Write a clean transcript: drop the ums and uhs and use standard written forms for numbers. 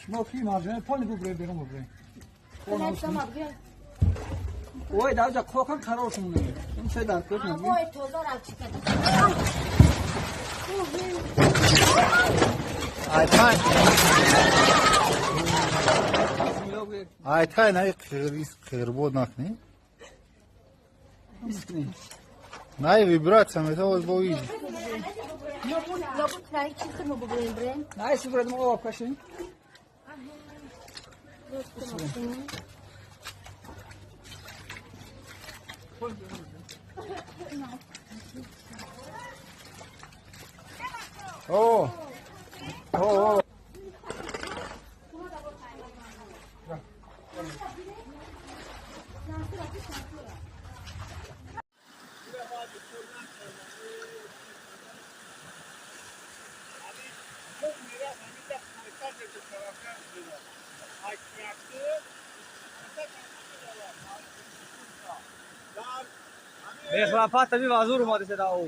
Шумо ки марҷона поли бубре берун бубре. Ой, даже кохан қарор шумне. Ин чӣ дар кӯт не? Ой, тоза ра чӣ када. Айтай. Айтай най қирис қирбод накни. Искни. Най вибрация метавоз бо иж. Лабут най чӣ хидмо бубрем брем? Най субред мо об кашин. О! О! Мехлапа таби вазур омада седа о.